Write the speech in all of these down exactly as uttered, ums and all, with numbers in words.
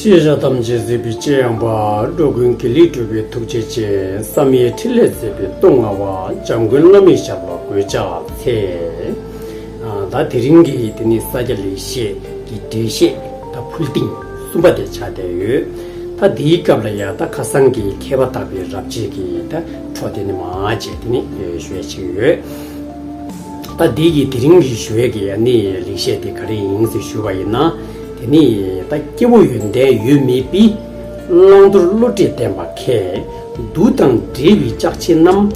ཤེས་བྱ་ཐམས་ཅད་གཟིགས་པའི་སྤྱན་ཡངས་པ། འགྲོ་ཀུན་དགེ་ལེགས་སྒྲུབ་པའི་ཐུགས་རྗེ་ཅན། བསམ་ཡས་འཕྲིན་ལས་མཛད་པའི་སྟོབས་མངའ་བ། འཇམ་མགོན་བླ་མའི་ཞབས་ལ་གུས་ཕྱག་འཚལ། ཨ། ད་དེ་རིང་གི་དེ་ནི་ས་སྐྱ་ལེགས་བཤད་ཀྱི་འགྲེལ་བཤད་ད་ཕུལ་སྟེང་གསུམ་པ་དེ་ཆགས་བསྡད་ཡོད། ད་དེའི་སྐབས་ལ་ཡང་ད་ཁ་སང་གི་མཁས་པ་དག་པའི་རབ་བྱེད་ཀྱི་ད་འཕྲོ་དེ་ནི་མར་བྱས་དེ་ནི་ཞུ་ཡས་བྱས་ཡོད། ད་འདི་གི་དེ་རིང་གི་ཞུ་ཡས་ཀྱི་ཨ་ནི་ལེགས་བཤད་དེ་ག་རེ་ཡིན་ཟེར་ཞུ་བ་ཡིན་ན། དེ་ནི་ད་སྐྱེ་བོ་ཡོན་ཏན་ཡོད་མེད་པའི། བླང་དོར་བློ་གྲོས་ལྡན་པ་མཁས། དུག་དང་འདྲེས་པའི་ལྕགས་ཕྱེ་རྣམས།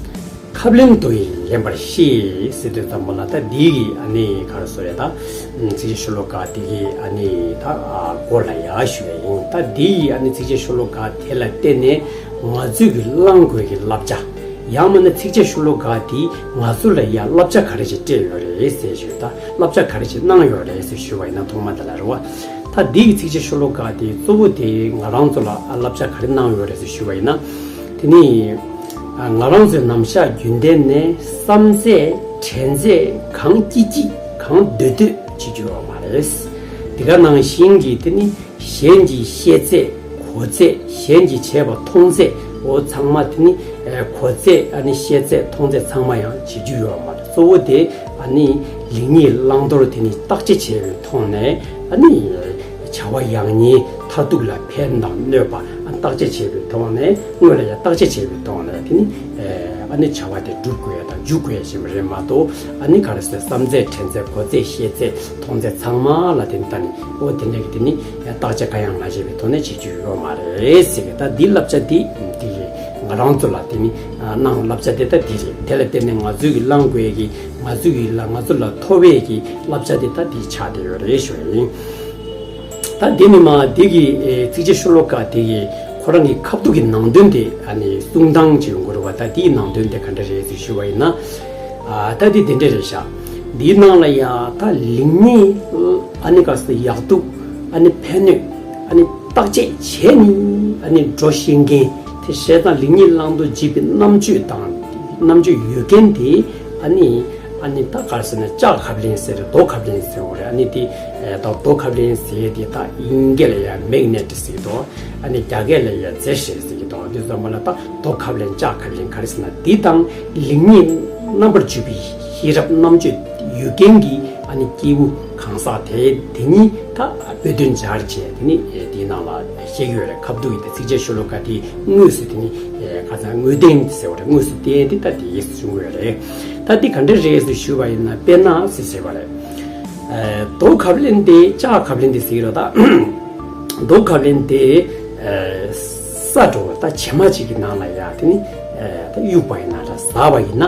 ཁབ་ལེན་དུ་ཡིས་ལེན་པར་ཤེས། ཟེར་དུས་ཙམ་པ་ལ་ད་འདི་གི་ཨ་ནི་ག་རེ་ཟེར་རེད་ད། ཚིགས་བཅད་ཤོ་ལོ་ཀ་དེ་གི་ཨ་ནི་ད་མགོ་ལ་ཡ་ཞུ་ཡས་ཡིན། ད་འདི་གི་ཨ་ནི་ཚིགས་བཅད་ཤོ་ལོ་ཀ་དེ་ལ་བརྟེན་ནས་ང་ཚོས་ཀྱི་བླང་དགོས་ཀྱི་བསླབ་བྱ། ཡང་མིན་ན་ཚིགས་བཅད་ཤོ་ལོ་ཀ་དེས་ང་ཚོ་ལ་ཡང་བསླབ་བྱ་ག་རེ་ཞིག་སྤྲད་ཡོད་རེད་ཟེར་ཞུ། ད་བསླབ་བྱ་ག་རེ་ཞིག་གནང་ཡོད་རེད་ཟེར་ཞུ་བ་ཡིན་ན་ཐོག་མ་དེ་ལ་རེད་བ། ད་འདི་གི་ཚིགས་བཅད་ཤོ་ལོ་ཀ་དེ་གཙོ་བོ་དེ་ང་རང་ཚོ་ལ་བསླབ་བྱ་ག་རེ་གནང་ཡོད་རེད་ཟེར་ཞུ་བ་ཡིན་ན། དེ་ནི་ང་རང་ཚོའི་ནམ་ཞག་རྒྱུན་ལྡན་ནས་བསམ་ཚད་དྲན་ཚད་གང་སྐྱིད་སྐྱིད་གང་འདོད་འདོད་བྱེད་རྒྱུ་ཡོད་མ་རེད། དེ་ག་ནང་བཞིན་གྱི་དེ་ནི། གཞན་གྱིས་བཤད་ཚད་གོ་ཚད། གཞན་གྱིས་བྱས་པ་མཐོང་ཚད། འོ་ཚང་མ་དེ་ནི་གོ་ཚད། ཨ་ནི་བཤད་ཚད་མཐོང་ཚད་ཚང་མ་ཡང་བྱེད་རྒྱུ་ཡོད་མ་རེད། གཙོ་བོ་དེ་ཨ་ནི་ལེགས་ཉེས་བླང་དོར་དེ་ནི་བརྟག་དཔྱད་བྱས་པའི་ཐོག་ནས། ཨ་ནི་བྱ་བ་ཡག་ཉེས་མཐར་ཐུག་ལ་ཕན་དང་གནོད་པ་བརྟག་དཔྱད་བྱས་པའི་ཐོག་ནས། དངོས་ལ་ཡང་བརྟག་དཔྱད་བྱས་པའི་ཐོག་ནས་དེ་ནི་ཨ་ནི་བྱ་བ་དེ་སྒྲུབ་དགོས་ཡ་དང་འཇུག་དགོས་ཡ་ཞིག་རེད་མ་གཏོགས། ཨ་ནི་ག་རེ་ཟེར། བསམ་ཚད་དྲན་ཚད་གོ་ཚད་བཤད་ཚད་མཐོང་ཚད་ཚང་མ་ལ་དེ་ནི་ད་ནི་འོ་དེ་འདྲ་གི་དེ་ནི་བརྟག་དཔྱད་གང་ཡང་མ་བྱས་པའི་ཐོག་ནས་བྱེད་རྒྱུ་ཡོད་མ་རེད་ཟེར་གི། ད་འདི་བསླབ་བྱ་འདི་དེ་ང་རང་ཚོ་ལ་དེ་ནི་གནང་བསླབ་བྱ་དེ་ད་འདི་རེད། དེ་ལ་བརྟེན་ནས་ང་ཚོའི་གི་བླང་དགོས་ཀྱི། ང་ཚོའི་གི་ལ་ང་ཚོ་ལ་ཐོབ་པའི་གི་བསླབ་བྱ་དེ་ད་འདི་ཆགས་བསྡད་ཡོད་རེད་ཞུ་ཡ་ཡིན། ད་འདི་ནི་མ་འདི་གི་ཚིགས་བཅད་ཤོ་ལོ་ཀ་དེ་གི་ཁོ་རང་གི་ཁ་ཐུག་གི་ནང་དོན་དེ་ཨ་ནི་གསུང་སྟངས་ཅིག་ཡོང་གི་རེད་བ། ད་འདིའི་ནང་དོན་དེ་ག་འདྲ་རེད་ཟེར་ཞུ་བ་ཡིན་ན། ཨ་ད་འདི་དེ་འདྲ་རེད་ཤག་འདིའི་ནང་ལ་ཡང་ད་ལེགས་ཉེས། ཨ་ནི་ག་ཟེར། ཡག་སྡུག་ཨ་ནི་ཕན་གནོད། ཨ་ནི་བརྟག་དཔྱད་བྱས་ནས་ཨ་ནི་འགྲོ་ཤེས་མཁན་དེ། བྱས་ཙང་ལེགས་ཉེས་བླང་དོར་འབྱེད་པའི་རྣམ་དཔྱོད་དང་། རྣམ་དཔྱོད་ཡོད་མཁན་དེ་ཨ་ནི། ཨ་ནི་ད་ག་རེ་ཟེར་ན་ལྕགས་ཁབ་ལེན་ཟེར་རེད། རྡོ་ཁབ་ལེན་ཟེར་བ་རེད། ཨ་ནི་དེ་ད་རྡོ་ཁབ་ལེན་ཟེར་དེ་ད་དབྱིན་སྐད་ལ་ཡང་མེག་ནེཊ་ཟེར་གི་འདུག་ཨ་ནི་རྒྱ་སྐད་ལ་ཡང་རྫས་ཤེས་ཟེར་གི་འདུག་དེ་ཙམ་པ་ལ་ད་རྡོ་ཁབ་ལེན་ལྕགས་ཁབ་ལེན་ག་རེ་ཟེར་ན། དེ་དང་ལེགས་ཉེས་རྣམ་པར་འཇུག་པའི་ཤེས་རབ་རྣམ་དཔྱོད་ཡོད་མཁན་གྱི་ཨ་ནི་སྐྱེས་བུ་གང་ཟག་དེ་དེ་ཉིད་ད་དཔེ་དོན་སྦྱར་བྱས་དེ་ནི་དེའི་ནང་ལ་བཤད་ཀྱི་ཡོད་རེད། ཁ་ཐུག་གི་དེ་ཚིགས་བཅད་ཤོ་ལོ་ཀ་དེའི་དངོས་སུ་དེ་ནི་ཁ་སང་དངོས་བསྟན་ཟེར་བ་རེད། དངོས་སུ་བསྟན་དེ་ད་དེ་ཡིས་གསུང་གི་ཡོད་རེད། ད་འདི་ག་འདྲ་རེད་ཟེར་ཞུས་པ་ཡིན་ན། དཔེར་ན་ཟེར་ཟེར་བ་རེད། རྡོ་ཁབ་ལེན་དེ་ལྕགས་ཁབ་ལེན་དེ་ཟེར་གི་རེད་ད། རྡོ་ཁབ་ལེན་དེ་ས་འགྲོ་བ་ད་བྱེ་མ་གཅིག་གི་ནང་ལ་ཡ་དེ་ནི་ད་གཡུག་པ་ཡིན་ན་འདྲ། ཟ་བ་ཡིན་ན།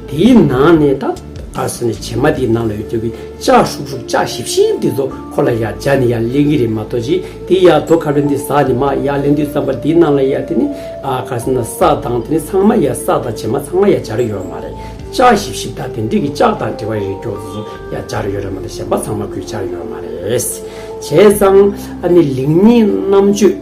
དེའི་ནང་ནས་ད་ག་ཟེར་ནས་བྱེ་མ་དེའི་ནང་ལ་ཡོད་རྒྱུ་གི་ལྕགས་ཧྲུག་ཧྲུག་ལྕགས་ཞིབ་ཞིབ་དེ་ཚོ་ཁོ་ལ་ཡ་སྦྱར་ནས་ཡ་ལེན་གི་རེད་མ་གཏོགས། ཅིག་དེ་ཡ་རྡོ་ཁབ་ལེན་དེ་ཟ་ནས་མར་ཡ་ལེན་དུས་ཙམ་པ་དེའི་ནང་ལ་ཡ་དེ་ནི་ཨ་ག་ཟེར་ན་ས་དང་དེ་ནི་ཚང་མ་ཡ་ས་དང་བྱེ་མ་ཚང་མ་ཡ་སྦྱར་ཡོད་མ་རེད། ལྕགས་ཞིབ་ཞིབ་དང་དེ་འདྲ་གི་ལྕགས་དང་འབྲེལ་བ་ཡོད་རྒྱུ་དེ་ཚོ་ཡ་སྦྱར་ཡོད་རེད་མ་གཏོགས། གཞན་པ་ཚང་མ་ཁོས་སྦྱར་ཡོད་མ་རེད། བྱས་ཙང་ཨ་ནི་ལེགས་ཉེས་རྣམ་དཔྱོད།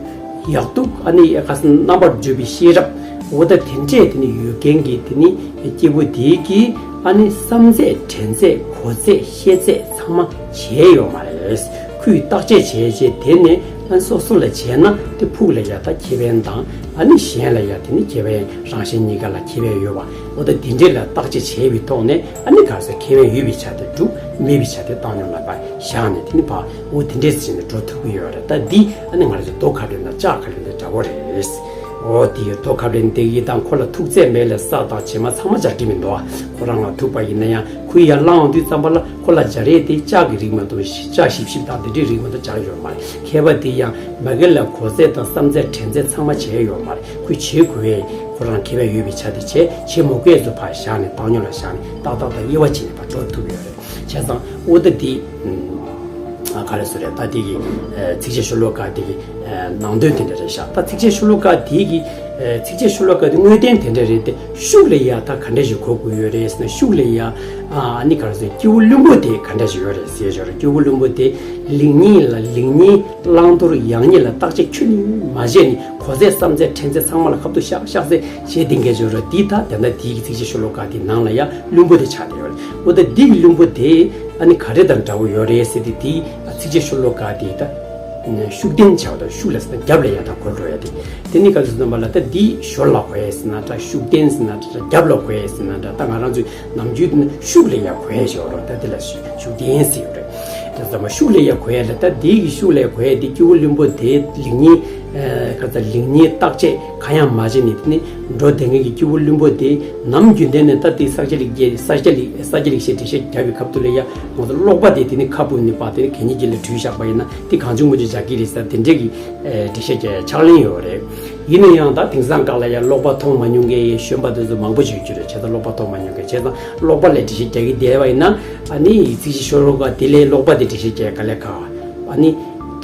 ཡག་སྡུག་ཨ་ནི་ཁ་སང་རྣམ་པར་འཇོག་པའི་ཤེས་རབ། འོ་ད་དེ་འདྲས་དེ་ནི་ཡོད་མཁན་གྱི་དེ་ནི་སྐྱེས་བུ་དེ་གིས་ཨ་ནི་བསམ་ཚད་དྲན་ཚད་གོ་ཚད་ཤེས་ཚད་ཚང་མ་བྱས་ཡོད་མ་རེད། ཁོས་བརྟག་དཔྱད་བྱས་རྗེས་དེ་ནས་ཨ་ནི་སོ་སོ་ལ་བྱས་ན་དེ་ཕུགས་ལ་ཡ་ད་ཁེ་ཕན་དང་། ཨ་ནི་གཞན་ལ་ཡ་དེ་ནི་ཁེ་ཕན། རང་གཞན་གཉིས་ཀ་ལ་ཁེ་ཕན་ཡོད་པ། འོ་ད་དེ་འདྲས་ལ་བརྟག་དཔྱད་བྱས་པའི་ཐོག་ནས་ཨ་ནི་ག་ཟེར། ཁེ་ཕན་ཡོད་པའི་ཆ་དེ་སྒྲུབ། མེད་པའི་ཆ་དེ་བཏང་སྙོམས་ལ་ཕར་བཞག་ནས་དེ་ནི་ཕར། འོ་དེ་འདྲས་བྱས་ནས་འགྲོ་ཐུབ་ཀྱི་ཡོད་རེད། ད་འདི་ཨ་ནི་ང་རང་ཚོ་རྡོ་ཁབ་ལེན་དང་ལྕགས་ཁབ་ལེན་དེ་འདྲ་པོ་རེད། འོ་དེ་རྡོ་ཁབ་ལེན་དེ་གི་དང་ཁོ་ལ་ཐུག་ཚད་མེད་ལ་ས་དང་བྱེ་མ་ཚང་མ་སྦྱར་གི་མི་འདུག་ཁོ་རང་ལ་ཐུག་པ་ཡིན་ན་ཡང་ཁོས་ཡར་བླངས་ཡོང་དུས་ཙམ་པ་ལ་ཁོ་ལ་སྦྱར་ཡས་དེ་ལྕགས་ཀྱི་རིགས་མ་གཏོགས། ལྕགས་ཞིབ་ཞིབ་དང་དེ་འདྲའི་རིགས་མ་གཏོགས་སྦྱར་ཡོད་མ་རེད། མཁས་པ་དེ་ཡང་མ་གི་ལ་གོ་ཚད་དང་བསམ་ཚད་དྲན་ཚད་ཚང་མ་བྱས་ཡོད་མ་རེད། ཁོས་བྱེད་དགོས་པས་ཁོ་རང་ཁེ་ཕན་ཡོད་པའི་ཆ་དེ་བྱས། བྱེད་མ་དགོས་ཚོ་ཕར་བཞག་ནས་བཏང་སྙོམས་ལ་བཞག་ནས་ཏག་ཏག་ཏག་དབྱེ་བ་ཕྱེ་ནས་ཕར་འགྲོ་ཐུབ་ཡོད་རེད། བྱས་ཙང་འོ་ད་འདི་ཨ་ག་རེ་ཟེར་རེད། ད་འདི་གི་ཚིགས་བཅད་ཤོ་ལོ་ཀ་འདི་གི་ནང་དོན་དེ་འདྲ་རེད་ཤག་ད་ཚིགས་བཅད་ཤོ་ལོ་ཀ་འདི་གི་ཚིགས་བཅད་ཤོ་ལོ་ཀ་འདི་དངོས་བསྟན་དེ་འདྲ་རེད་དེ། ཤུགས་ལ་ཡ་ད་ག་འདྲ་ཞིག་གོ་དགོས་ཡོད་རེད་ཟེར་ན། ཤུགས་ལ་ཡ་ཨ་ནི་ག་རེ་ཟེར། སྐྱེས་བུ་བླུན་པོ་དེ་ག་འདྲ་ཞིག་ཡོད་རེད་ཟེར་ཞོར། སྐྱེས་བུ་བླུན་པོ་དེ་ལེགས་ཉེས་ལ། ལེགས་ཉེས་བླང་དོར་ཡག་ཉེས་ལ་བརྟག་དཔྱད་ཁྱོན་ནས་མ་བྱས་ནས། གོ་ཚད་བསམ་ཚད་དྲན་ཚད་ཚང་མ་ལ་ཁ་ཐུག་ཤག་ཤག་ཟེར་བྱས་བསྡད་མཁན་ཅིག་ཡོད་རེད། འདི་ད་དེ་འདྲ་འདི་གི་ཚིགས་བཅད་ཤོ་ལོ་ཀ་འདི་ནང་ལ་ཡ་བླུན་པོ་དེ་ཆགས་བསྡད་ཡོད་རེད། འོ་ད་འདི་གི་བླུན་པོ་དེ་ཨ་ནི་ག་རེ་དང་འདྲ་བོ་ཡོད་རེད་ཟེར་དུས། འདི་ཚིགས་བཅད་ཤོ་ལོ་ཀ་འདི་ད་ ཤུགས་ལྡན་བྱ་བ་དང་། ཤུགས་ལ་ཟེར་ན་རྒྱབ་ལ་ཡ་ད་གོ་འགྲོ་ཡ་དེ། དེ་ནི་ག་ཚོད་ཙམ་པ་ལ་ད་འདི་ཞོར་ལ་གོ་ཡ་ཟེར་ན་འདྲ། ཤུགས་ལྡན་ཟེར་ན་འདྲ། རྒྱབ་ལ་གོ་ཡ་ཟེར་ན་འདྲ། ད་ང་རང་ཚོའི་ནམ་རྒྱུན་དུ་ནི་ཤུགས་ལ་ཡ་གོ་ཡ་ཞིག་ཡོད་རེད། ད་དེ་ལ་ཤུགས་ལྡན་ཟེར་ཡོད་རེད། དེ་ཙམ་པ་ཤུགས་ལ་ཡ་གོ་ཡ་ལ། ད་འདི་གི་ཤུགས་ལ་ཡ་གོ་ཡ་དེ་སྐྱེ་བོ་བླུན་པོ་དེ་ལེགས་ཉེས་ཨ་ག་ཚོད་ལེགས་ཉེས་བརྟག་དཔྱད་གང་ཡང་མ་བྱས་ནས། དེ་ནི་འགྲོ་བསྡད་མཁན་གྱི་སྐྱེ་བོ་བླུན་པོ་དེ་ནམ་རྒྱུན་ལྡན་ནས་ད་དེ་ས་སྐྱ་ལེགས་ས་སྐྱ་ལེགས་ས་སྐྱ་ལེགས་བཤད་འགྲེལ་བཤད་རྒྱབ་པའི་སྐབས་དུ་ལ་ཡ། ང་ཚོ་ཀློག་པ་དེ་དེ་ནི་ཁ་སྤུབ་ནས་པ་དེ་ནི་གད་སྙིགས་ཀྱི་ལ་བྲུས་བཞག་པ་ཡིན་ན། དེ་གང་བྱུང་མང་བྱུང་བཞག་གི་རེད་ཟེར། དེ་འདྲས་ཀྱི་ཨེ་འགྲེལ་བཤད་ཀྱི་ཕྱག་ལེན་ཡོད་རེད། ཡིན་ན་ཡང་ད་དེང་སང་སྒང་ལ་ཡ་ཀློག་པ་མཐོང་མ་མྱོང་མཁན་གཞོན་པ་དེ་ཚོ་མང་པོ་ཞིག་ཡོད་རེད། བྱས་ཙང་ཀློག་པ་མཐོང་མ་མྱོང་མཁན། བྱས་ཙང་ཀློག་པ་ལ་འགྲེལ་བཤད་རྒྱག་གི་བསྡད་པ་ཡིན་ན། ཨ་ནི་ཚིགས་བཅད་ཤོ་ལོ་ཀ་དེ་ལས་ཀློག་པ་དེ་འགྲེལ་བཤད་རྒྱག་ག་ལས་ཁག་ཨ་ནི་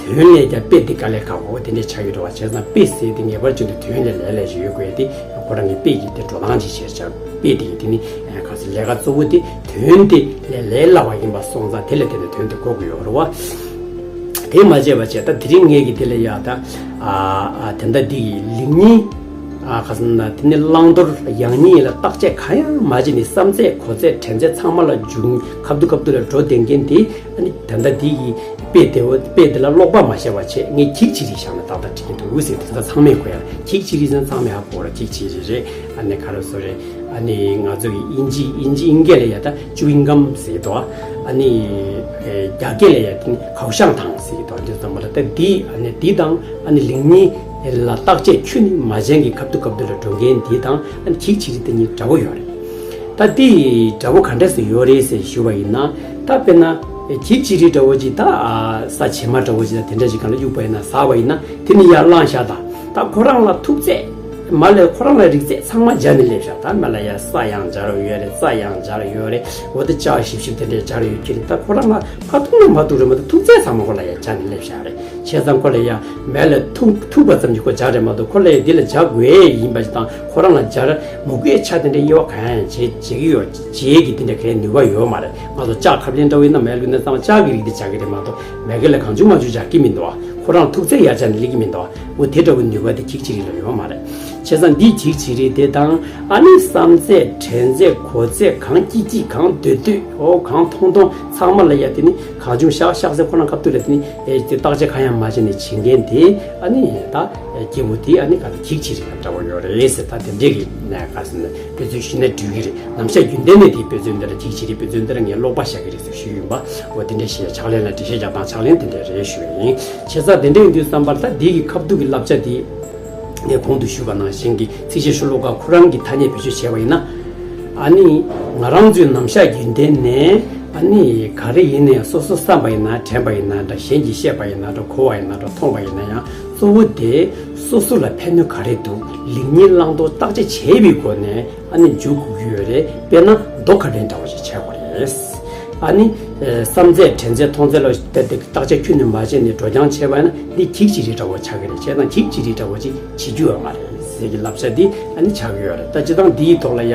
དོན་ལས་ཀྱང་དཔེ་དེ་དཀའ་ལས་ཁག་པོ་དེ་འདྲས་ཆགས་ཡོད་རེད་བ། བྱས་ཙང་དཔེ་ཟེར་དེ་ངེས་པར་བྱུང་དུས་དོན་ལས་ལས་ལས་ཞིག་ཡོད་དགོས་དེ། ཁོ་རང་གི་དཔེ་ཡི་དེ་འགྲོ་སྟངས་ཅིག་བྱས་ཙང་དཔེ་དེ་ཡི་དེ་ནི་ཨ་ག་ཚོད་ལས་ཀ་གཙོ་བོ་དེ་དོན་དེ་ལས་ལས་སླ་བ་ཡིན་པ་སོང་ཙང་། དེ་ལས་དེ་ནི་དོན་དེ་གོ་དགོས་ཡོད་རེད་བ། དེ་མ་བྱས་པ་བྱས། ད་དེ་རིང་ངས་ཀྱི་དེ་ལ་ཡ་ད་ཨ་ཨ་དེ་འདྲ་འདི་ཡི་ལེགས་ཉེས་ཨ་ག་ཚོད་ན་དེ་ནི་བླང་དོར་ཡག་ཉེས་ལ་བརྟག་དཔྱད་གང་ཡང་མ་བྱས་ནས། བསམ་ཚད་གོ་ཚད་དྲན་ཚད་ཚང་མ་ལ་འཇུག་ཁ་ཐུག་ཁ་ཐུག་ལ་འགྲོ་བསྡད་མཁན་དེ། ཨ་ནི་ད་ལྟ་འདི་ཡི་དཔེ་དེ་བ་དཔེ་དེ་ལ་ཀློག་པ་མ་ཤེས་པ་བྱས། ངས་གྱིག་ཅི་རིགས་བཞག་ན་ཏག་ཏག་འགྲིག་གི་འདུག་ཟེར། དེ་ཚོ་ཚང་མས་གོ་ཡ། གྱིག་ཅི་རིགས་ཟེར་ན་ཚང་མས་ཧ་གོ་ར། གྱིག་ཅི་རིགས་རེད། ཨ་ནི་ག་རེ་ཟེར་རེད། ཨ་ནི་ང་ཚོ་གི་དབྱིན་ཇི་དབྱིན་ཇི་དབྱིན་སྐད་ལ་ཡ་ད་ཅུ་ཝིང་གམ་ཟེར་གི་འདུག་ཨ་ནི་ཨེ་རྒྱ་སྐད་ལ་ཡ་དེ་ནི་ཁའུ་ཤང་ཐང་ཟེར་གི་འདུག་དེ་ཙམ་པ་ལ་ད་འདི་ཨ་ནི་འདི་དང་ཨ་ནི་ལེགས་ཉེས་ལ་བརྟག་དཔྱད་ཁྱོན་ནས་མ་བྱས་ཀྱི་ཁ་ཐུག་ཁ་ཐུག་ལ་འགྲོ་མཁན་འདི་དང་། ཨ་ནི་གྱིག་ཅི་རིགས་དེ་གཉིས་འདྲ་པོ་ཡོད་རེད། ད་དེ་འདྲ་པོ་ག་འདྲ་ཞིག་ཡོད་རེད་ཟེར་ཞུ་བ་ཡིན་ན། ད་དཔེར་ན་གྱིག་ཅི་རིགས་འདྲ་པོ་ཅིག་ད་ས་བྱེ་མ་འདྲ་པོ་ཅིག་ད་དེ་འདྲ་ཞིག་སྒང་ལ་གཡུགས་པ་ཡིན་ན། ཟགས་པ་ཡིན་ན། དེ་ནི་ཡར་བླངས་བཞག་ད། ད་ཁོ་རང་ལ་ཐུག་ཚད་མ་ལས་ཁོ་རང་ལ་རིག་ཚད་ཚང་མ་སྦྱར་ནས་སླེབས་བཞག་ད། མ་ལ་ཡ་ས་ཡང་སྦྱར་ཡོད་རེད། རྩྭ་ཡང་སྦྱར་ཡོད་རེད། འོ་ད་ལྕགས་ཞིབ་ཞིབ་དེ་འདྲས་སྦྱར་ཡོད་ཀྱི་རེད། ད་ཁོ་རང་ལ་ཕར་ཐུག་ན་མར་ཐུག་རེད་མ་གཏོགས་ཐུག་ཚད་ཚང་མ་ཁོ་ལ་ཡ་སྦྱར་ནས་སླེབས་བཞག་རེད། བྱས་ཙང་ཁོ་ལ་ཡ་མ་ལ་ཐུག་ཐུག་པ་ཙམ་གྱིས་ཁོ་སྦྱར་རེད་མ་གཏོགས། ཁོ་ལ་ཡ་འདི་ལ་སྦྱར་དགོས་ཡིན་པ་ཞིག་དང་། ཁོ་རང་ལ་སྦྱར་མི་དགོས་ཆ་དེ་འདྲའི་དབྱེ་བ་གང་ཡང་བྱེད་བྱེད་ཀྱི་ཡོད། བྱེད་ཀྱི་དེ་འདྲ་གའི་ནུས་པ་ཡོད་མ་རེད། ང་ཚོ་ལྕགས་ཁབ་ལེན་འདྲ་བོ་ཡིན་ན། མ་ལུས་ན་ཚང་མ་ལྕགས་ཀྱི་རིགས་དེ་སྦྱར་གྱི་རེད་མ་གཏོགས། མ་གི་ལ་གང་བྱུང་མང་བྱུང་སྦྱར་གྱི་མི་འདུག་བ། ཁོ་རང་ཐུག་ཚད་ཡར་སྦྱར་ནས་སླེབས་ཀྱི་མི་འདུག་བ། འོ་དེ་འདྲ་བོ་ནུས་པ་དེ་གྱིག་ཅི་རིགས་ལ་ཡོད་མ་རེད། བྱས་ཙང་འདི་གྱིག་ཅི་རིགས་དེ་དང་། ཨ་ནི་བསམ་ཚད་དྲན་ཚད་གོ་ཚད་གང་སྐྱིད་སྐྱིད་གང་འདོད་འདོད། འོ་གང་ཐོང་ཐོང་ཚང་མ་ལ་ཡ་དེ་ནི་གང་བྱུང་བཞག་བཞག་ཚེ་ཁོ་རང་སྐབས་དུས་ལ་དེ་ནི་ཨེ་དེ་བརྟག་དཔྱད་གང་ཡང་མ་བྱས་ནས་བྱེད་མཁན་དེ། ཨ་ནི་ད་སྐྱེ་བོ་དེ་ཨ་ནི་ག་ཚོད་གྱིག་ཅི་རིགས་དང་འདྲ་བོ་ཡོད་རེད་ཟེར། ད་དེ་འདྲས་ཀྱི་ནས་ག་ཟེར་ན་དཔེ་མཚོན་ཞུས་ན་འགྲིག་གི་རེད། ནམ་ཞག་རྒྱུན་ལྡན་ནས་དེ་དཔེ་མཚོན་འདི་ལ་གྱིག་ཅི་རིགས་དཔེ་མཚོན་འདི་ལ་ངས་ཀློག་པ་བཞག་གི་རེད་ཟེར་ཞུས་ཡིན་པ། འོ་དེ་འདྲས་ཞེས་ཕྱག་ལེན་ལ་འགྲེལ་བཤད་རྒྱག་སྟངས་ཕྱག་ལེན་དེ་འདྲས་རེད་ཞུ་ཡ་ཡིན། བྱས་ཙང་དེ་འདྲས་ཡིན་དུས་ཙམ་པར་ད་འདི་གི་ཁ་ཐུག་གི་བསླབ་བྱ་དེ། ངས་གོང་དུ་ཞུས་པ་ནང་བཞིན་གྱི་ཚིགས་བཅད་ཤོ་ལོ་ཀ་ཁོ་རང་གི་ཐ་སྙད་བེད་སྤྱོད་བྱས་པ་ཡིན་ན། ཨ་ནི་ང་རང་ཚོའི་ནམ་ཞག་རྒྱུན་ལྡན་ནས། ཨ་ནི་ག་རེ་ཡིན་ན་ཡང་སོ་སོ་བསམ་པ་ཡིན་ན། དྲན་པ་ཡིན་ན་འདྲ། གཞན་གྱིས་བཤད་པ་ཡིན་ན་འདྲ། གོ་བ་ཡིན་ན་འདྲ། མཐོང་བ་ཡིན་ན་ཡང་། གཙོ་བོ་དེ་སོ་སོ་ལ་ཕན་གནོད་ག་རེ་འདུག་ལེགས་ཉེས་བླང་དོར་བརྟག་དཔྱད་བྱས་པའི་སྒོ་ནས། ཨ་ནི་འཇུག་དགོས་ཀྱི་ཡོད་རེད། དཔེར་ན་མདོ་ཁ་འདྲེན་འདྲ་བོ་ཞིག་བྱས་པ་རེད། ཨ་ནི་ཨེ་བསམ་ཚད་དྲན་ཚད་མཐོང་ཚད་ལ་དཔེ་དེ་བརྟག་དཔྱད་ཁྱོན་ནས་མ་བྱས་ནས་འགྲོ་རྐྱང་བྱས་པ་ཡིན་ན། འདི་གྱིག་ཅི་རིགས་འདྲ་བོ་ཆགས་ཀྱི་རེད། བྱས་ཙང་གྱིག་ཅི་རིགས་འདྲ་བོ་ཅིག་བྱེད་རྒྱུ་ཡོད་མ་རེད་ཟེར་གྱི་བསླབ་བྱ་འདི་ཨ་ནི་ཆགས་ཀྱི་ཡོད་རེད། ད་སྤྱིར་བཏང་འདིའི་ཐོག་ལ་ཡ་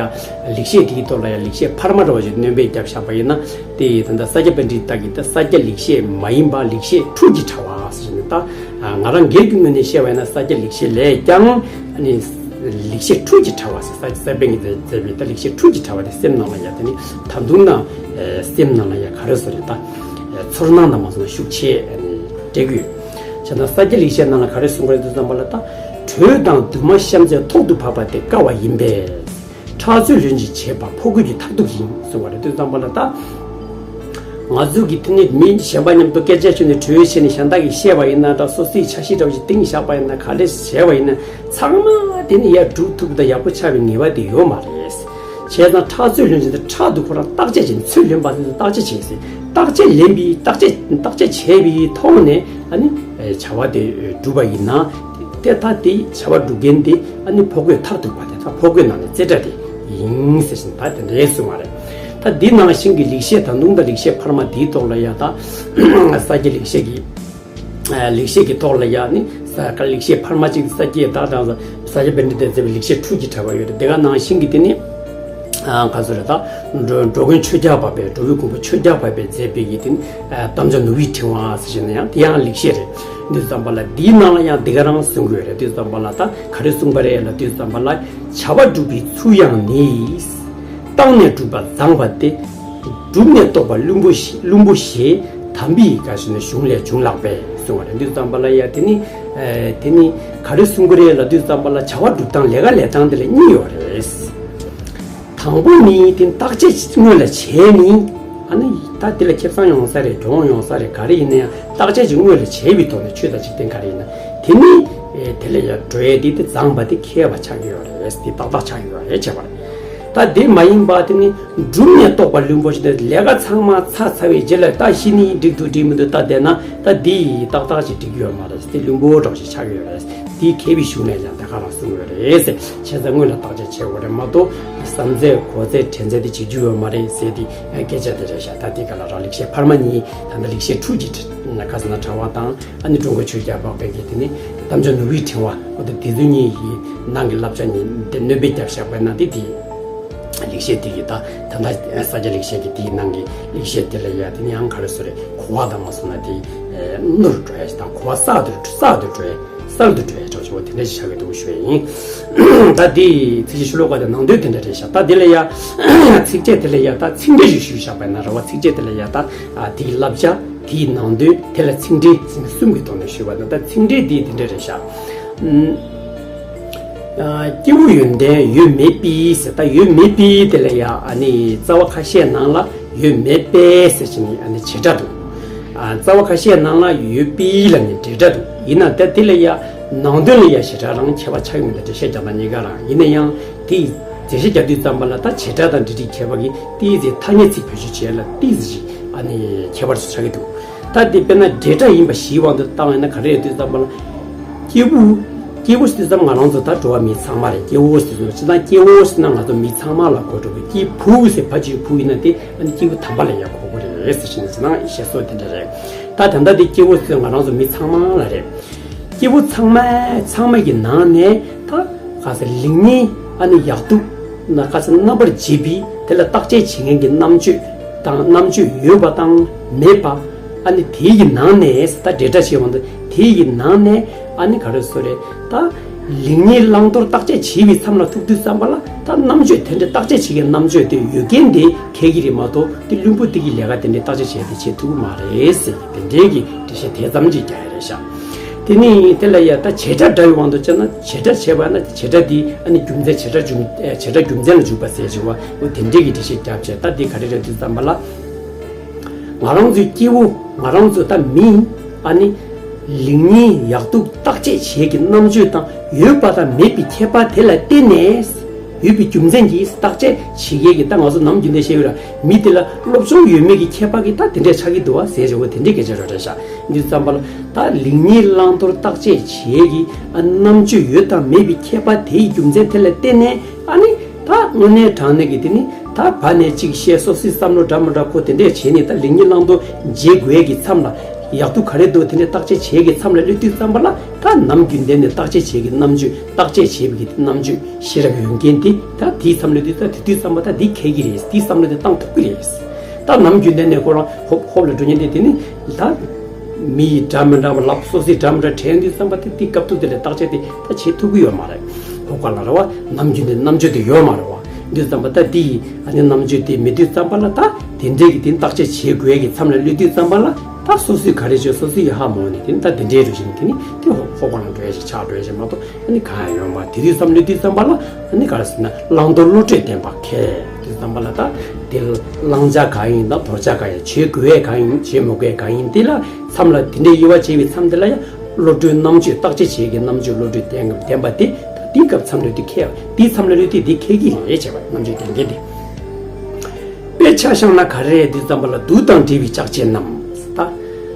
ལེགས་བཤད་འདིའི་ཐོག་ལ་ཡ་ལེགས་བཤད་འཕར་མ་འདྲ་བོ་ཞིག་སྣོན་པ་བརྒྱབ་བཞག་པ་ཡིན་ན། དེ་ཡི་ད་ལྟ་ས་སྐྱ་པཎྜི་ཏ་གིས་ད་ས་སྐྱ་ལེགས་བཤད་མ་ཡིན་པ་ལེགས་བཤད་འཁྲུལ་གྱི་ཕྲ་བ་ཟེར་ནས། ད་ང་རང་སྒེར་གྱི་ངོས་ནས་བཤད་པ་ཡིན་ན། ས་སྐྱ་ལེགས་བཤད་ལས་ཀྱང་ཨ་ནི་ལེགས་བཤད་འཁྲུལ་གྱི་ཕྲ་བ་ཟེར། ས་སྐྱ་པཎྜི་ཏས་མཛད་པའི་ད་ལེགས་བཤད་འཁྲུལ་གྱི་ཕྲ་བ་དེ་སེམས་ནང་ལ་ཡ་དེ་ནི་ད་དུང་ན་སེམས་ནང་ལ་ཡ་ག་རེ་ཟེར་རེད། ད་ཚོར་སྣང་དང་མ་སོང་ན་ཤུགས་ཆེ་ཨ་ནི་སྤྲད་ཀྱི་ཡོད། བྱས་ཙང་ས་སྐྱ་ལེགས་བཤད་ནང་ལ་ག་རེ་གསུངས་པ་རེད་དུས་ཙམ་པ་ལ། ད་དྲོད་དང་འདུན་མ་གཤམ་ཚད་ཐོག་ཏུ་བབས་པ་དེ་དཀའ་བ་ཡིན་པས། ཁྲག་རྩོད་ལྷུན་གྱིས་བྱེད་པ་ཕོ་རྒོད་ཀྱི་མཐར་ཐུག་ཡིན་གསུངས་པ་རེད། དུས་ཙམ་པ་ལ་ད་ང་ཚོ་གི་དེ་ནི་མི་གཞན་པ་མཉམ་དུ་སྐད་ཆ་བཤད་ནས་གྲོས་བྱས་ནས་གཞན་དག་གིས་བཤད་པ་ཡིན་ན་འདྲ། སོ་སོའི་འཆར་གཞི་འདྲ་བོ་ཞིག་བཏིང་བཞག་པ་ཡིན་ན། ག་རེ་བྱས་པ་ཡིན་ན་ཚང་མ་དེ་ནི་ཡར་སྒྲུབ་ཐུབ་དང་ཡག་པོ་ཆགས་པའི་ངེས་པ་དེ་ཡོད་མ་རེད། བྱས་ཙང་ཁྲག་རྩོད་ལྷུན་གྱིས་ད་ཕྲག་ཏུ་ཁོ་རང་བརྟག་དཔྱད་བྱས་ནས། ཚུར་ལེན་པ་ཟེར་ན་བརྟག་དཔྱད་བྱས་ཟེར། བརྟག་དཔྱད་ལེན་པའི་བརྟག་དཔྱད་བརྟག་དཔྱད་བྱས་པའི་ཐོག་ནས་ཨ་ནི་བྱ་བ་དེ་སྒྲུབ་པ་ཡིན་ན། དེ་ད་དེ་བྱ་བ་སྒྲུབ་མཁན་དེ་ཨ་ནི་ཕོ་རྒོད་མཐར་ཐུག་པ་དེ། ད་ཕོ་རྒོད་ནང་ནས་རྩེ་གྲ་དེ་ཡིན་ཟེར་བཞིན་ད་དེ་འདྲའི་གསུངས་པ་རེད། ད་འདི་ནང་བཞིན་གྱི་ལེགས་བཤད་ད་དུང་ད་ལེགས་བཤད་འཕར་མ་འདིའི་ཐོག་ལ་ཡ་ད་ས་སྐྱ་ལེགས་བཤད་ཀྱི་ལེགས་བཤད་ཀྱི་ཐོག་ལ་ཡ་ནི་ས་ལེགས་བཤད་འཕར་མ་གཅིག་ས་སྐྱའི་ད་དང་ས་སྐྱ་པཎྜི་ཏས་མཛད་པའི་ལེགས་བཤད་འཁྲུལ་གྱི་ཕྲ་བ་ཡོད་རེད། དེ་ག་ནང་བཞིན་གྱི་དེ་ནི་ཨ་ག་ཚོད་རེད། ད་འགྲོ་འགྲོ་མགོན་ཆོས་རྒྱལ་འཕགས་པས། འགྲོ་བའི་མགོན་པོ་ཆོས་རྒྱལ་འཕགས་པས་མཛད་པའི་གི་དེ་ནི་ཨ་དམ་བཅའ་ནོར་བུའི་ཕྲེང་བ་ཟེར་བཞིན་ན་ཡང་དེ་ཡང་ལེགས་བཤད་རེད། དུས་ཙམ་པ་ལ་འདིའི་ནང་ལ་ཡང་དེ་ག་རང་གསུང་གི་ཡོད་རེད། དུས་ཙམ་པ་ལ་ད་ག་རེ་གསུངས་པ་རེད་ལ། དུས་ཙམ་པ་ལ་བྱ་བ་སྒྲུབ་པའི་ཚུལ་ཡང་ནི། བརྟགས་ནས་སྒྲུབ་པ་བཟང་བ་སྟེ། བསྒྲུབས་ནས་རྟོགས་པ་བླུན་པོ་ཞེས། བླུན་པོ་ཞེས། དམ་པའི་བཀའ་བཞིན་གཞུང་ལས་བྱུང་ལགས་པས་གསུངས་པ་རེད། འདུག་ཙམ་པ་ལ་ཡ་དེ་ནི་ཨེ་དེ་ནི་ག་རེ་གསུང་གི་རེད་ལབ་དུས་ཙམ་པ་ལ་བྱ་བ་སྒྲུབ་སྟངས་ལས་ཀ་ལས་སྟངས་དེ་ལ་གཉིས་ཡོད་རེད། དང་པོ་ནི་དེ་བརྟག་དཔྱད་སྔོན་ལ་བྱས་ནི་ཨ་ནི་ད་དེ་ལ་ཁེ་བཟང་ཡོང་ས་རེད། གྱོང་ཡོང་ས་རེད། ག་རེ་ཡིན་ན་ཡང་བརྟག་དཔྱད་ཅིག་སྔོན་ལ་བྱས་པའི་ཐོག་ནས་ཆོས་དང་འཇིག་རྟེན་ག་རེ་ཡིན་ན་དེ་ནི་ཨེ་དེ་ལ་ཡ་འགྲོ་ཡས་དེ་དེ་བཟང་པ་དེ་མཁས་པ་ཆགས་ཀྱི་ཡོད་རེད། དེ་ཏག་ཏག་ཆགས་ཀྱི་ཡོད་རེད་བྱས་པ་རེད། ད་དེ་མ་ཡིན་པ་དེ་ནི་སྒྲུབ་ནས་རྟོགས་པ་བླུན་པོ་ཞིག་དེ་ལས་ཀ་ཚང་མ་ཚར་ཚར་བའི་རྗེས་ལ་ད་གཞི་ནི་འགྲིག་འདུག་འགྲིག་མི་འདུག་ད་བསྡད་ན་ད་འདི་ཏག་ཏག་ཅིག་འགྲིག་གི་ཡོད་མ་རེད། དེ་བླུན་པོ་འདྲ་ཞིག་ཆགས་ཀྱི་ཡོད་རེད། དེ་མཁས་པའི་གཞུང་ནས་ཀྱང་དེ་ག་རང་གསུངས་ཡོད་རེད་ཟེར། བྱས་ཙང་སྔོན་ལ་བརྟག་དཔྱད་བྱེད་དགོས་རེད་མ་གཏོགས་བསམ་ཚད་གོ་ཚད་དྲན་ཚད་དེ་བྱེད་རྒྱུ་ཡོད་མ་རེད་ཟེར། དེ་སྐད་ཆ་དེ་རེད་ཤག་ད་དེ་ག་ལ་རང་ལེགས་བཤད་འཕར་མ་གཉིས་ད་ལྟ་ལེགས་བཤད་འཕྲུལ་གྱི་ཁ་ཟེར་ན་དྲ་བ་དང་ཨ་ནི་ཀྲུང་གོ་ཆོས་རྒྱལ་འཕགས་པའི་གི་དེ་ནི་གཏམ་བྱ་ནོར་བུའི་ཕྲེང་བ། འོ་ད་དེ་ཚོ་གཉིས་ཀྱི་ནང་གི་བསླབ་བྱ་གཉིས་དེ་སྣོན་པ་བརྒྱབ་བཞག་པ་ན་དེ་དེ་ལེགས་བཤད་དེ་གི་ད་ད་ལྟ་ས་སྐྱ་ལེགས་བཤད་ཀྱི་དེའི་ནང་གི་ལེགས་བཤད་དེ་ལ་ཡ་དེ་ནི་ཡང་ག་རེ་ཟེར་རེད། གོ་བ་དང་མ་སོང་ན་དེ་ནོར་འགྲོ་ཡ་ཞིག་དང་གོ་བ་གསར་དུ་གསར་དུ་འགྲོ་ཡ་གསར་དུ་འགྲོ་ཡ་འདྲ་ཞིག་འོ་དེ་འདྲ་ཞིག་ཆགས་ཀྱི་འདུག་ཞུ་ཡ་ཡིན། ད་དེ་ཚིག་བཞི་ཤོ་ལོ་ཀ་དེ་ནང་དོན་དེ་འདྲ་རེད་ཤག་ད་དེ་ལ་ཡ་ཚིགས་བཅད་དེ་ལ་ཡ་ད་ཚིག་འགྲེལ་ཞིག་ཞུས་བཞག་པ་ན་རེད་བ། ཚིགས་བཅད་དེ་ལ་ཡ་ད་དེའི་བསླབ་བྱ། དེའི་ནང་དོན་དེ་ལ་ཚིག་འགྲེལ་ཟེར་ནས་གསུམ་གྱི་ཐོག་ནས་ཞུས་པ་དང་། ད་ཚིག་འགྲེལ་འདི་དེ་འདྲ་རེད་ཤག་ཨ། སྐྱེས་བུ་ཡོན་ཏན་ཡོད་མེད་པའི་ཟེར། ད་ཡོད་མེད་པའི་དེ་ལ་ཡ་ཨ་ནི་རྩ་བ་ཁ་ཤས་ནང་ལ་ཡོད་མེད་པས་ཟེར་བྱས་ནས་ཨ་ནི་བྱེད་སྒྲ་འདུག་ཨ། རྩ་བ་ཁ་ཤས་ནང་ལ་ཡོད་པའི་ལ་ནི་འབྲེལ་སྒྲ་འདུག་ཡིན་ན་ད་དེ་ལ་ཡ་ནང་དོན་ལ་ཡ་བྱེད་སྒྲ་རང་ཁྱད་པར་ཆགས་ཀྱི་མི་འདུག་འགྲེལ་བཤད་རྒྱག་སྟངས་གཉིས་ཀ་རང་ཡིན་ན་ཡང་དེ་འགྲེལ་བཤད་རྒྱག་དུས་ཙམ་པ་ལ་ད་བྱེད་སྒྲ་དང་འབྲེལ་སྒྲའི་ཁྱད་པར་གྱིས་ཏོག་ཙམ་ཐ་སྙད་ཚིག་བེད་སྤྱོད་བྱེད་ཡ་ལ་ཏོག་ཙམ་ཞིག་ཨ་ནི་ཁྱད་པར་ཞིག་ཆགས་ཀྱི་འདུག་ད་དེ་དཔེར་ན་འབྲེལ་སྒྲ་ཡིན་པ་ཞིག་དབང་དུ་བཏང་བས་ན་ག་རེ་རེད་དུས་ཙམ་པ་ལ། སྐྱེས་བུ། སྐྱེས་བུ་ཟེར་དུས་ཙམ་ང་རང་ཚོ་ད་འགྲོ་བ་མི་ཚང་མ་རེད། སྐྱེ་བོ་ཟེར་དུས་ཙམ་སྤྱིར་བཏང་སྐྱེ་བོ་ཟེར་ན་ང་ཚོ་མི་ཚང་མ་ལ་གོ་འགྲོ་གི། སྐྱེས་བུ་ཟེར་ཕ་གཅིག་བུ་ཡིན་ན་དེ་ཨ་ནི་སྐྱེས་བུ་དམ་པ་ལ་ཡང་གོ་གི་རེད་ཟེར་བཞིན་ཟེར་ན་བཤད་སྲོལ་དེ་འདྲ་རེད། ད་ད་ལྟ་དེ་སྐྱེ་བོ་ཟེར་ང་རང་ཚོ་མི་ཚང་མ་ལ་རེད། སྐྱེས་བུ་ཚང་མ་ཚང་མ་གི་ནང་ནས་ད་ག་ཟེར་ལེགས་ཉེས་ཨ་ནི་ཡག་སྡུག་ན་ག་ཟེར་རྣམ་པར་འབྱེད་པའི་དེ་ལ་བརྟག་དཔྱད་བྱེད་མཁན་གྱི་རྣམ་དཔྱོད་དང་རྣམ་དཔྱོད་ཡོད་པ་དང་མེད་པ། ཨ་ནི་དེའི་གི་ནང་ནས་ད་འབྲེལ་སྒྲ་བྱས་པ་འདི་དེའི་གི་ནང་ནས་ཨ་ནི་ག་རེ་ཟེར་རེད། ད་ལེགས་ཉེས་བླང་དོར་བརྟག་དཔྱད་བྱེད་པའི་མཚམས་ལ་ཐུག་དུས་ཙམ་པ་ལ་ད་རྣམ་དཔྱོད་དེ་འདྲའི་བརྟག་དཔྱད་བྱེད་མཁན་རྣམ་དཔྱོད་དེ་ཡོད་མཁན་དེ་འཁེལ་གྱི་རེད་མ་གཏོགས་དེ་བླུན་པོ་དེ་གི་ལས་ཀ་དེ་འདྲའི་བརྟག་དཔྱད་བྱས་ཏེ་བྱེད་ཐུབ་ཀྱི་མ་རེད་ཟེར་དེ་འདྲའི་གི་འགྲེལ་བཤད་དེ་ཙམ་ཅིག་རྒྱག་ཡ་རེད་ཤག་དེ་ནི་དེ་ལ་ཡ་ད་བྱེད་སྒྲ་སྒྲ་ཡི་དབང་དུ་བྱས་ན་བྱེད་སྒྲ་བྱས་པ་ན་བྱེད་སྒྲ་དེ་ཨ་ནི་རྒྱུ་མཚན་བྱེད་སྒྲ་རྒྱུ་བྱེད་སྒྲ་རྒྱུ་མཚན་ལ་འཇུག་པ་ཟེར་བྱས་པ་འོ་དེ་འདྲའི་གི་འགྲེལ་བཤད་བརྒྱབ་བྱས། ད་དེ་ག་རེ་རེད་དུས་ཙམ་པ་ལ། ང་རང་ཚོའི་སྐྱེ་བོ་ང་རང་ཚོ་ད་མི་ཨ་ནི་ལེགས་ཉེས་ཡག་སྡུག་བརྟག་དཔྱད་བྱེད་ཀྱི་རྣམ་དཔྱོད་དང་ཡོད་པ་དང་མེད་པའི་ཁྱད་པར་དེ་ལ་བརྟེན་ནས་ཡོད་པའི་རྒྱུ་མཚན་གྱིས་བརྟག་དཔྱད་བྱེད་མཁན་གྱི་ད་ང་ཚོ་ནམ་རྒྱུན་ནས་བཤད་ཡོད་ལ་མི་དེ་ལ་སློབ་སྦྱོང་ཡོད་མེད་ཀྱི་ཁྱད་པར་གྱིས་ད་དེ་འདྲས་ཆགས་ཀྱི་འདུག་བ་ཟེར་བྱས་པ་དེ་འདྲས་སྐད་ཆ་རེད་རེད་ཤག་འདི་ཙམ་པ་ལ་ད་ལེགས་ཉེས་བླང་དོར་བརྟག་དཔྱད་བྱེད་ཀྱི་ཨ་རྣམ་དཔྱོད་ཡོད་དང་མེད་པའི་ཁྱད་པར་དེའི་རྒྱུ་མཚན་དེ་ལ་བརྟེན་ནས་ཨ་ནི། ད་དངོས་གནས་དྲང་གནས་ཀྱི་དེ་ནི་ད་བར་ནས་གཅིག་བཤད་སོ་སོའི་བསམ་བློ་འདྲ་མི་འདྲ་ཁོ་དེ་འདྲས་བྱས་ནས་ད་ལེགས་ཉེས་བླང་དོར་འབྱེད་དགོས་ཀྱི་མཚམས་ལ་ཡག་སྡུག་ག་རེ་འདུག་དེ་འདྲས་བརྟག་དཔྱད་བྱེད་ཀྱི་མཚམས་ལ་སླེབས་དུས་ཙམ་པ་ལ་ད་ནམ་རྒྱུན་ལྡན་ནས་བརྟག་དཔྱད་བྱེད་ཀྱི་རྣམ་དཔྱོད་བརྟག་དཔྱད་བྱེད་པའི་གི་རྣམ་དཔྱོད་ཤེས་རབ་ཡོད་མཁན་དེ་ད་དེའི་མཚམས་སླེབས་དུས་ད་དེ་དུས་ཙམ་པ་ད་འདི་འཁེལ་གྱི་རེད། དེའི་བསམ་བློ་དེ་བཏང་ཐུབ་ཀྱི་རེད། ད་ནམ་རྒྱུན་ལྡན་ནས་ཁོ་རང་ཧོབ་ཧོབ་ལ་འགྲོ་མཁན་དེ་དེ་ནི་ད། མི་ཡི་འདྲ་མི་འདྲ་བ་ལབ་སོ་སོའི་འདྲ་མི་འདྲ་དྲན་དུས་ཙམ་པ་དེ་དེ་སྐབས་ཐུག་དེ་ལས་བརྟག་དཔྱད་དེ་ད་བྱེད་ཐུབ་ཀྱི་ཡོད་མ་རེད། ཧོ་ཀ་ལ་རེད་བ། ནམ་རྒྱུན་དེ་རྣམ་དཔྱོད་དེ་ཡོད་མ་རེད་བ། འདུས་ཙམ་པ་ད་དེ་ཡི་ཨ་ནི་རྣམ་དཔྱོད་དེ་མེད་དུས་ཙམ་པ་ལ་ད་དེ་འདྲའི་གི་དེ་བརྟག་དཔྱད་བྱེད་དགོས་ཀྱི་མཚམས་ལ་སླེབས་དུས་ཙམ་པ་ལ་ད་སོ་སོས་ག་རེ་བྱོས་སོ་སོ་ཡི་ཧ་མ་གོ་ནས་དེ་ནི་ད་དེ་འདྲའི་རུ་བཞིན་དེ་ནི་དེ་ཧོ་ཧོ་ཀ་ལ་འགྲོ་ཡ་ཞིག་ཆགས་འགྲོ་ཡ་ཞིག་མ་གཏོགས། ཨ་ནི་གང་ཡང་ཡོང་མ་དེ་དུས་བསམ་བློ་དུས་ཙམ་པ་ལ་ཨ་ནི་ག་རེ་ཟེར་ན་བླང་དོར་བློ་གྲོས་ལྡན་པ་མཁས་དུས་ཙམ་པ་ལ་ད་དེ་བླང་བྱ་གང་ཡིན་དང་དོར་བྱ་གང་ཡིན་བྱེད་དགོས་གང་ཡིན་བྱེད་མི་དགོས་གང་ཡིན་དེ་ལ་མཚམས་ལ་དེ་འདྲའི་དབྱེ་བ་འབྱེད་པའི་མཚམས་དེ་ལ་ཡང་བློ་གྲོས་རྣམ་དཔྱོད་བརྟག་དཔྱད་བྱེད་ཀྱི་རྣམ་དཔྱོད་བློ་གྲོས་ལྡན་ལྡན་པ་དེ་ད་དེའི་སྐབས་མཚམས་ལ་དེ་མཁས་དེའི་མཚམས་ལ་ལུས་དེ་དེ་མཁས་ཀྱི་རེད་བྱས་པ་རྣམ་དཔྱོད་ལྡན་མཁན་དེ། དཔེ་ཆ་བཞག་ན་ག་རེ་རེད་དུས་ཙམ་པ་ལ་དུག་དང་འདྲེས་པའི་ལྕགས་ཕྱེ་རྣམས་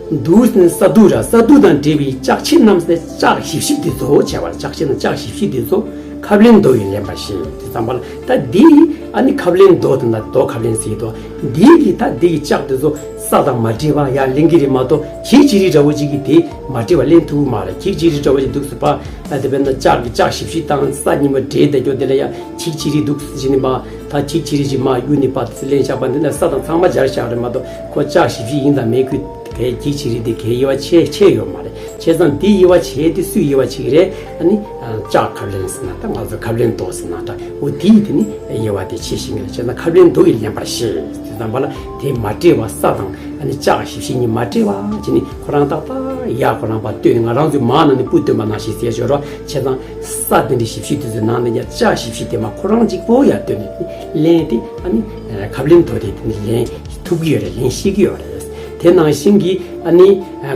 ད། དུག་ནི་ས་དུག་ར་ས་དུག་དང་འདྲེས་པའི་ལྕགས་ཕྱེ་རྣམས་ཟེར་ལྕགས་ཞིབ་ཞིབ་དེ་ཚོ་བྱས་པ་ལ་ལྕགས་ཕྱེ་ནི་ལྕགས་ཞིབ་ཞིབ་དེ་ཚོ་ཁབ་ལེན་རྡོ་ཡིས་ལེན་པར་བཤད་དུས་ཙམ་པ་ལ་ད་འདི་ཨ་ནི་ཁབ་ལེན་རྡོ་དེ་ན་རྡོ་ཁབ་ལེན་ཟེར་དོ་འདི་གི་ད་འདི་གི་ལྕགས་དེ་ཚོ་ས་དང་མ་འདྲེས་པ་ཡར་ལེན་གི་རེད་མ་གཏོགས་འཁྱིག་ཅི་རིགས་འདྲ་བོ་ཅིག་གིས་དེ་མ་འདྲེས་པ་ལེན་ཐུབ་ཀྱི་མ་རེད། འཁྱིག་ཅི་རིགས་འདྲ་བོ་ཅིག་འདུག་ཟེར་པ་ཨ་དེ་བས་ན་ལྕགས་ཀྱི་ལྕགས་ཞིབ་ཞིབ་དང་ས་གཉིས་པ་འདྲེས་བསྡད་རྒྱུ་དེ་ལ་ཡང་འཁྱིག་ཅི་རིགས་འདུག་ཟེར་ནི་མ། ད་འཁྱིག་ཅི་རིགས་ཀྱི་མ་གཡུག་ནི་པ་དེ་ལེན་བཞག་པ་འདི་ན་ས་དང་ཚང་མ་སྦྱར་བཞག་རེད་མ་གཏོགས་ཁོ་ལྕགས་ཞིབ་ཞིབ་ཡིན་དང་མེད་ཁུལ་གའི་འཁྱིག་ཅི་རིགས་དེ་གའི་དབྱེ་བ་ཕྱེ་ཕྱེ་ཡོད་མ་རེད། བྱས་ཙང་འདི་དབྱེ་བ་ཕྱེ་དེ་སུས་དབྱེ་བ་ཕྱེ་གི་རེད། ཨ་ནི་ལྕགས་ཁབ་ལེན་ཟེར་ན་ད་ང་ཚོ་ཁབ་ལེན་རྡོ་ཟེར་ན་འདྲ་འོ་དེ་ཡིས་དེ་ནི་དབྱེ་བ་དེ་ཕྱེ་ཤེས་གི་རེད། བྱས་ཙང་ཁབ་ལེན་རྡོ་ཡིས་ལེན་པར་བཤད་དུས་ཙམ་པ་ལ་དེ་མ་འདྲེས་པ་ས་དང་ ཨ་ནི་ལྕགས་ཞིབ་ཞིབ་གཉིས་མ་འདྲེས་པ་བྱས་ནས་ཁོ་རང་ཏག་ཏག་ཡར་ཁོ་རང་ཕར་བཏོན་ནས། ང་རང་ཚོའི་མར་ནང་ནས་སྤུ་བཏོན་པ་ནང་བཞིན་ཟེར་ཞོར་བ་བྱས་ཙང་། ས་དེ་འདྲའི་ཞིབ་ཞིབ་དེ་ཚོའི་ནང་ནས་ཡང་ལྕགས་ཞིབ་ཞིབ་དེ་མར་ཁོ་རང་གཅིག་པོ་ཡར་བཏོན་ནས་ལན་དེ་ཨ་ནི་ཁབ་ལེན་ཐོག་དེ་དེ་ནི་ལེན་ཐུབ་ཀྱི་ཡོད་རེད། ལེན་ཤེས་ཀྱི་ཡོད་རེད། དེ་ནང་བཞིན་གྱི་ཨ་ནི་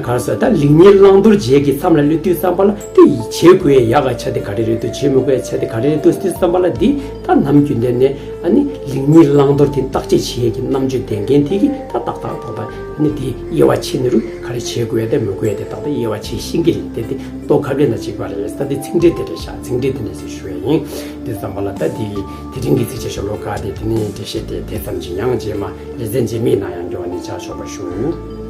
ག་རེ་ཟེར། ད་ལེགས་ཉེས་བླང་དོར་བྱེད་ཀྱི་མཚམས་ལ་སླེབས་དུས་ཙམ་པ་ལ་དེ་བྱེད་དགོས་ཡག་ག་ཆ་དེ་ག་རེ་རེད་འདུག་བྱེད་མི་དགོས་ཡག་ཆ་དེ་ག་རེ་རེད་འདུག་དུས་ཙམ་པ་ལ་འདི་ད་ནམ་རྒྱུན་དེ་ནས་ཨ་ནི་ལེགས་ཉེས་བླང་དོར་དེ་བརྟག་དཔྱད་བྱེད་ཀྱི་རྣམ་དཔྱོད་ལྡན་མཁན་དེ་གིས་ད་ཏག་ཏག་ཏག་ཏག་ཨ་ནི་དེ་དབྱེ་བ་ཕྱེ་ནི་རུ་ག་རེ་བྱེད་དགོས་ཡག་དེ་མི་དགོས་ཡག་དེ་ཏག་ཏག་དབྱེ་བ་ཕྱེ་ཤེས་ཀྱི་རེད། དེ་དེ་ལྟོ་ཁབ་ལེན་དང་གཅིག་པ་རེད། ད་དེ་ཚིག་འགྲེལ་དེ་རེད་ཤག་ཚིག་འགྲེལ་དེ་ནས་ཞུ་ཡ་ཡིན། དུས་ཙམ་པ་ལ་ད་དེ་དེ་རིང་གི་ཚིགས་བཅད་ཤོ་ལོ་ཀ་དེ་དེ་ནས་འགྲེལ་བཤད་དེ་དེ་ཙམ་གྱིས། ཡང་རྗེས་མ་ལེ་ཚན་རྗེས་མའི་ནང་ཡང་འགྱུར་བ་ནས་བྱ་ཆོག་པ་ཞུ།